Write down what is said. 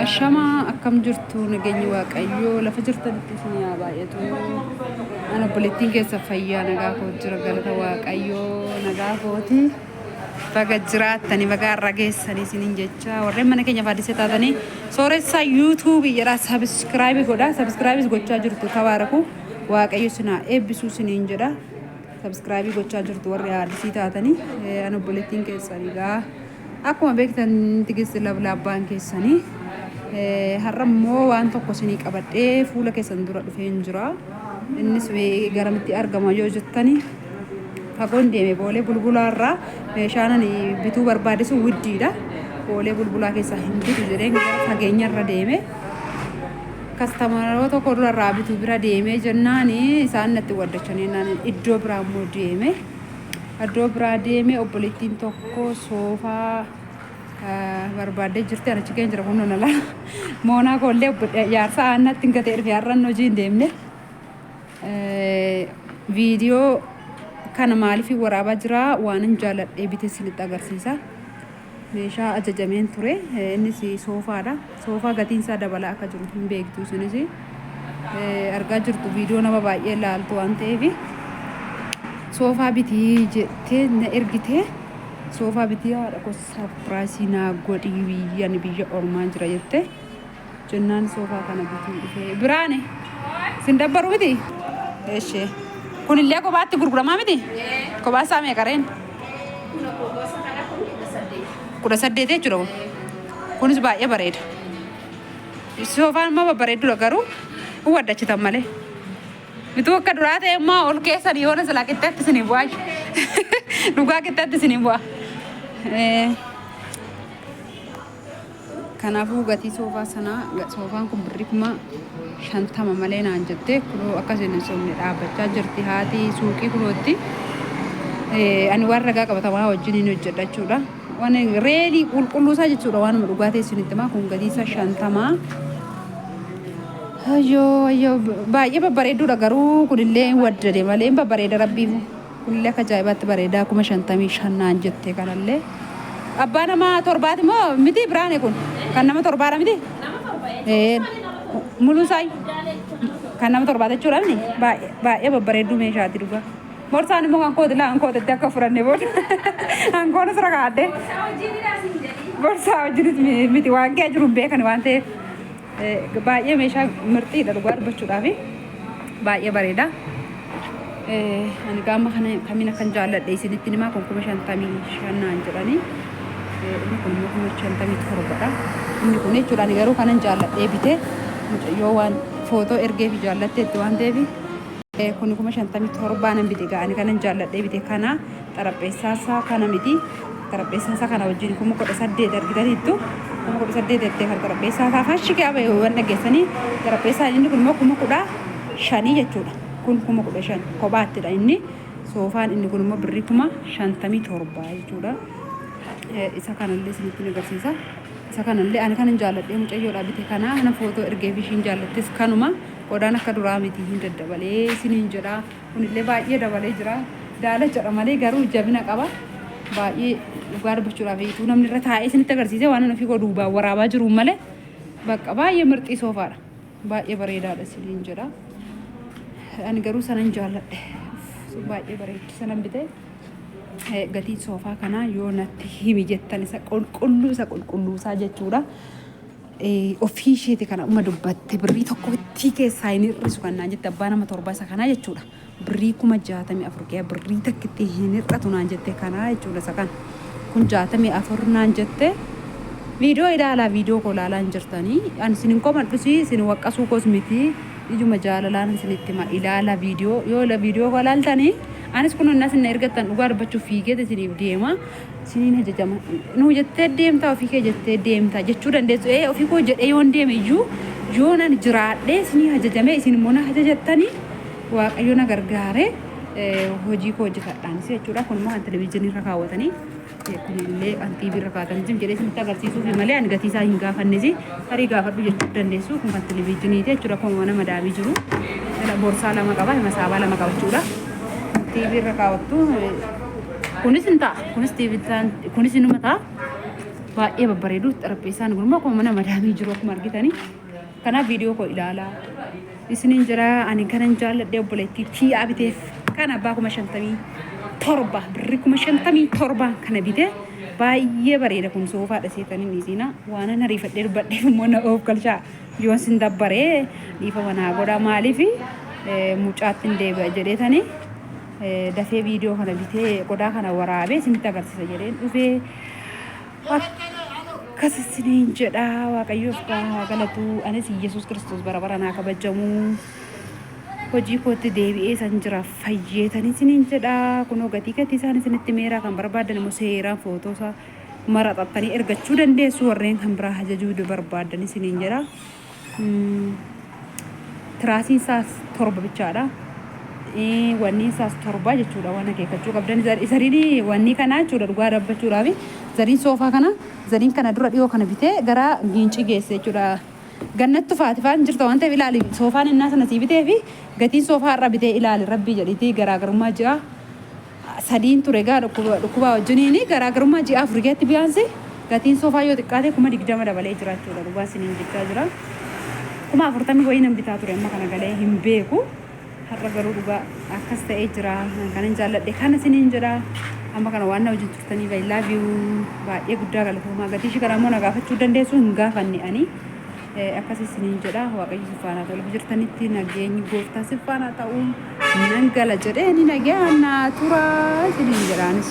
Ashamaa akkam jirtu nageenyi waaqayyoo lafa jirtanitti isin haa baay'atu. Ana obboleettiin keessa fayyaa nagaa koo jira galata waaqayyoo nagaa kooti. Baga jiraattanii baga har'a geessanii isiniin jecha warreen mana keenya faaddisee taatanii sooressaa yuutuubii jedhaa sabiskiraayibii godhaa sabiskiraayibis gochaa jirtu tabaaraku waaqayyo isin haa eebbisuu isiniin jedha. Sabiskiraayibii gochaa jirtu warri haadisii taatanii ana obboleettiin keessan egaa akkuma beektan Tigist Lablaabbaan keessanii har'a immoo waan tokko isinii qabadhee fuula keessan dura dhufeen jira. Innis garamitti argama yoo jettani fagoon deeme boolee bulbulaarraa meeshaan ani bituu barbaade sun widdiidha. Boolee bulbulaa keessaa hin bitu jedheen gara fageenyarra deeme. Kastamaroota koo durarraa bitu bira deemee jennaan isaan natti waddachanii jennaan iddoo biraa immoo deeme. Iddoo biraa deemee obboleettiin tokko soofaa barbaaddee jirti. Ani achi keenya jira kunoo nala. Moonaa koollee jaarsa aannatti hin gatee dhufe har'an hojii hin deemne. Viidiyoo kana maaliif waraabaa jira waan hin jaaladhee bite isinitti agarsiisa. Meeshaa ajajameen ture. Innis soofaadha. Soofaa gatiin isaa dabalaa akka jiru hin beektu isinis. Argaa jirtu viidiyoo nama baay'ee ilaaltu waan ta'eef. Soofaa bitii jettee na ergite. Soofaa bitii haadha koo sarpiraayisii naa godhii biyya ani biyya ormaa jira jette. Jennaan soofaa kana bituu dhufee. Biraane sin dabbaru miti? Eshee. Kunillee kophaatti gurguramaa miti? Kophaa isaa meeqa reen? 18 jechuudha kun. Kunis baay'ee bareeda. Soofaan immoo babbareeddudha garuu hin waddachitan malee. Bituu akka duraa ta'e immoo ol keessan yoona silaa qixxeetti isinii bu'aa. Dhugaa qixxeetti isinii bu'a. Kanaafuu gatii soofaa sanaa soofaan kun birrii 50,000 malee naan jette kunoo akka isin hin sobne dhaabbachaa jirti haati suuqii kunootti. Ani waan ragaa qabatamaa wajjin hin hojjedha jechuudha. Waan reelii qulqulluu isaa jechuudha waanuma dhugaa ta'e isinitti himaa kun gatii isaa 50. Ayyoo ayyoo baay'ee babbareedduudha garuu kunillee hin waddade malee hin babbareeda rabbiifu. Kunillee akka ajaa'ibaatti bareedaa 55,000 naan jette kanallee. Abbaa nama torbaati moo miti biraane kun? Kan nama torbaadha miti? Ee muluu isaa kan nama torbaati jechuudha miti? Baay'ee baay'ee babbareedduu meeshaati dhugaa. Borsaan immoo kan kooti laa kan kootetti akka fudhanne booda. Kan koon asirra kaa'adhe. Borsaa wajjinis miti waan kee jiru hin beekan waan ta'eef. Baay'ee meeshaa mirxiidha dhugaa dubbachuudhaafi baay'ee bareeda. Ani gaama kana kamiin akkan jaalladhe isinitti himaa kun 55,000 naan jedhanii. Inni kun immoo 57,000dha. Inni kun jechuudha ani garuu kanan jaalladhee bite mucayyoo waan footoo ergeefi jaallatteetti waan ta'eef kun 57,000 nan bite gaa ani kanan jaalladhee bite kana xarapheessaa isaa kana miti xarapheessaa isaa kana wajjin 18,000 argitaniittu 18,000 jettee kan xarapheessaa isaa fashi qaba waan dhageessanii xarapheessaa inni kun immoo 15,000 jechuudha kun 15,000 kophaattidha inni soofaan inni kun immoo birrii 57,000 jechuudha isa kanallee isinitti agarsiisa isa kanallee ani kanan jaalladhee mucayyoodhaa bite kana kana footoo ergeef ishiin jaallattes kanuma qodaan akka duraa miti hin daddabalee isiniin jedha. Kunillee baay'ee dabalee jira. Daalachadha malee garuu jabina qaba. Baay'ee dhugaa dubbachuudhaaf utuu namni irra taa'ee isinitti agarsiisee waan ani ofii koo duubaan waraabaa jiruun malee bakka baay'ee mirxii soofaadha. Baay'ee bareedaadha isiniin jedha. Ani garuu sanan jaalladhe. Baay'ee bareeddi sanan bite. Gatiin soofaa kanaa yoo natti himi jettan isa qulqulluu isa qulqulluu isaa jechuudha. Ofii isheeti kana amma dubbatte birrii tokkottii keessaa hin hir'isu kan naan jette abbaa nama torba isa kanaa jechuudha. Birrii 64,000 kee birrii takkitti hin hir'atu naan jette kanaa jechuudha isa kana. Kun 64 naan jette. Viidiyoo ilaalaa viidiyoo koo ilaalaa hin jirtanii. Ani isin hin komadhus isin waqqasuu koos miti. Ijuma jaalalaan isinitti hima ilaala viidiyoo yoo viidiyoo koo ilaaltanii anis kun innas na ergattan dhugaa dubbachuuf fiigeet isiniif deema. Isiniin ajajama. Nuu jettee deemtaa ofii kee jettee deemtaa jechuu dandeessu. Ee ofii koo jedhee yoon deeme iyyuu yoon ani jiraadhee isinii ajajamee isin immoo na ajajattanii Waaqayyo na gargaaree hojii koo hojjetadhaanis jechuudha. Kun immoo kan televizyiinii irra kaawwatanii kun illee kan TV irra kaawwatanii jim jedhee isinitti agarsiisuufi malee ani gatii isaa hin gaafannes tarii gaafadhu jechuu dandeessu. Kun kan televizyiiniiti jechuudha. Kun mana madaamii jiru. Borsaa lama qaba, masaabaa lama qaba jechuudha. TV irra kaawwattu. Kunis hin ta'a. Kunis kunis inuma ta'a. Baay'ee babbareedu xarapheessaan kun immoo akkuma mana madaamii jiru akkuma argitanii. Kanaaf viidiyoo koo ilaalaa. Isiniin jira, ani kanan jaalladhee obboleettii tiyyaa biteef kan abbaa 57,000, birri 57,000 kana bitee baay'ee bareeda. Kun soofaadha seetanii dhiisiina. Waan an ariifadhee dubbadheef immoo na oof galchaa, yoon sin dabbaree dhiifama naa godha. Maaliif mucaatti hin deebi'a jedheetanii dafee viidiyoo kana bitee qodaa kana waraabee isinitti agarsiisa jedheen dhufee. Akkas isiniin jedha. Waaqayyoof haa galatu. Anis Yesuus Kiristoos bara baraan haa kabajamu. Hojii kootti deebi'ee san jira, fayyeetanii isiniin jedha. Kunoo gatii isaan isinitti meeraa. Kan barbaadan immoo seeraan footoo isaa maraxattanii ergachuu dandeessu, warreen kan biraa ajajuu barbaadan isiniin jedha. Tiraasiin isaas torba bichaadha. Wanni isaas torba jechuudha, waan akeekkachuu qabdan. Zariin wanni kanaa jechuudha, dhugaa dabbachuudhaaf zariin soofaa kana, zariin kana dura dhiyoo kana bitee gara Giincii geesse jechuudha. Gannattu faati faan jirta waan ta'eef ilaali, soofaan innaa sana sii bitee fi gatiin soofaa har'a bitee ilaali, rabbii jedhiitii garaagarummaa ji'a 3n ture gaa dhukkubaa wajjiniin garaagarummaa ji'a 4 keessatti biyaansi gatiin soofaa yoo xiqqaate 20,000 dabalee jira jechuudha, dhugaa isiniin jechaa jira. 40,000 wayii nan bitaa ture, amma kana galee hin beeku. Har'a garuu dhugaa akkas ta'ee jira. Kanan jaalladhe kana isiniin jedha. Amma kana waan na wajjin turtaniif I love you, baay'ee guddaa galatoomaa. Gatii ishii kana immoo na gaafachuu dandeessu, hin gaafanne ani. Akkas isiniin jedha. Waaqayyo si faana ta'u. Lafa jirtanitti nageenyi gooftaa si faana ta'u. Nan gala jedhee ni nagaan naa tura isiniin jedha anis.